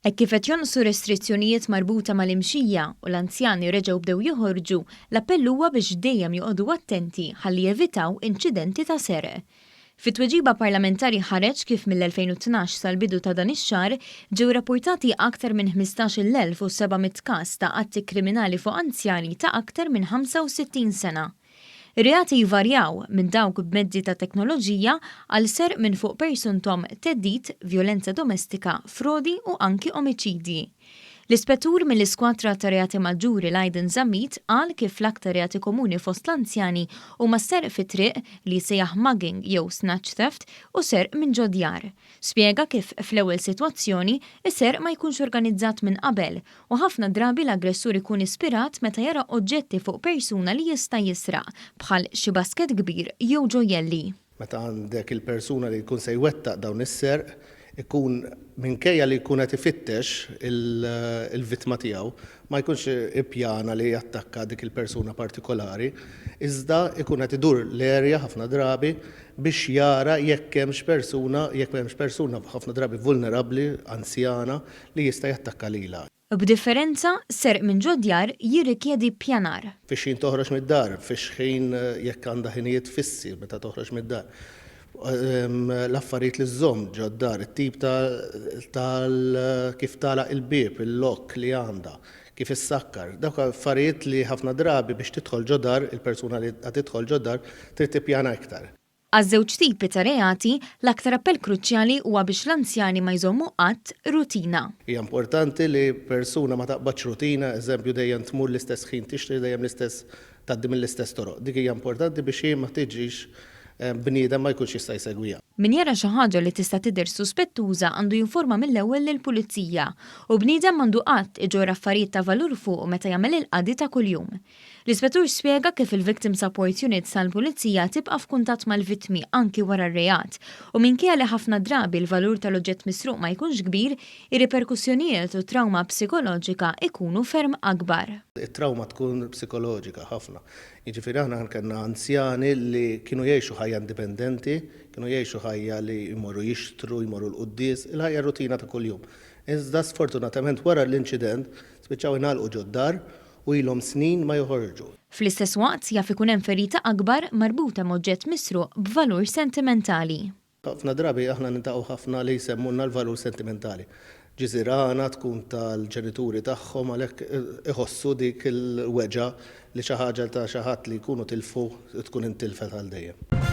Hekk kif qed jonqsu restrizzjonijiet marbuta mal-imxija u l-anzjani reġgħu bdew joħorġu, l-appell huwa biex dejjem joqogħdu attenti ħalli jevitaw inċidenti ta' serq. Fi tweġiba parlamentari ħareġ kif mill-2012 sal-bidu ta' dan ix-xahar ġew rappurtati aktar minn 15,700 każ ta' atti kriminali fuq anzjani ta' aktar minn 65 sena. Ir-reati jvarjaw minn dawk b'mezzi ta' teknoloġija għal serq minn fuq persunthom, theddid, vjolenza domestika, frodi u anki omiċidji. L-Ispettur mill-Iskwatra ta' Reati Maġġuri Lydon Zammit qal kif l-aktar reati komuni fost l-anzjani huma s-serq fit-triq li jissejjaħ mugging jew snatch theft u serq minn ġo djar. Spjega kif fl-ewwel sitwazzjoni, is-serq ma jkunx organizzat minn qabel u ħafna drabi l-aggressur ikun ispirat meta jara oġġetti fuq persuna li jista' jisraq, bħal xi basket kbir jew ġojjelli. Meta għandek il-persuna li jkun se jwettaq dawn is-serq, ikun minkejja li jkun qed ifittex il-vittma tiegħu, ma jkunx ippjana li jattakka dik il-persuna partikolari, iżda jkun qed idur l-area ħafna drabi biex jara jekk hemmx persuna, jekk hemmx persuna ħafna drabi vulnerabbli, anzjana, li jista' jattakka lilha. B'differenza, serq minn ġo djar jirrikjedi ppjanar. Fix-xħin toħroġ mid-dar, fix-xħin jekk għandha ħinijiet fissi meta toħroġ mid-dar. L-affarijiet li żżomm ġo d-dar, it-tip ta' kif tagħlaq il-bieb, il-lock li għandha, kif issakkar. Dawk affarijiet li ħafna drabi biex tidħol ġo dar, il-persuna li qed tidħol ġo dar trid tippjana iktar. Għaż-żewġ tipi ta' reati, l-aktar appell kruċjali huwa biex l-anzjani ma jżommu qatt rutina. Hija importanti li persuna ma taqbadx rutina, eżempju dejjem tmur l-istess ħin tixtri, dejjem l-istess tgħaddi mill-istess toroq. Dik hija importanti biex hi ma tiġix bniedem ma jkunx jista' jsegwiha. Min jara xi ħaġa li tista' tidher suspettuża għandu jinforma mill-ewwel lill-pulizija. U bniedem m'għandu qatt iġorr affarijiet ta' valur fuqu meta jagħmel il-qadi ta' kuljum. L-Ispettur spjega kif il-Victim Support Unit tal-Pulizija tibqa' f'kuntatt mal-vittmi anki wara r-reat u minkejja li ħafna drabi l-valur tal-oġġett misruq ma jkunx kbir, ir-riperkussjonijiet u t-trawma psikoloġika jkunu ferm akbar. It-trawma tkun psikoloġika ħafna. Jiġifieri aħna kellna anzjani li kienu jgħixu ħajja indipendenti, kienu jgħixu ħajja li jmorru jixtru, jmorru l-quddies, il-ħajja rutina ta' kuljum. Iżda sfortunatament wara l-inċident spiċċaw ingħalqu ġod-dar u ilhom snin ma joħorġu. Fl-istess waqt jaf ikun hemm ferita akbar marbuta ma' oġġett misruq b'valur sentimentali. Ħafna drabi aħna niltaqgħu ħafna li jsemmulna l-valur sentimentali. Ġiżirana tkun tal-ġenituri tagħhom għalhekk iħossu dik il-weġgħa li xi ħaġa ta' xi ħadd li jkunu tilfu tkun intilfet għal dejjem.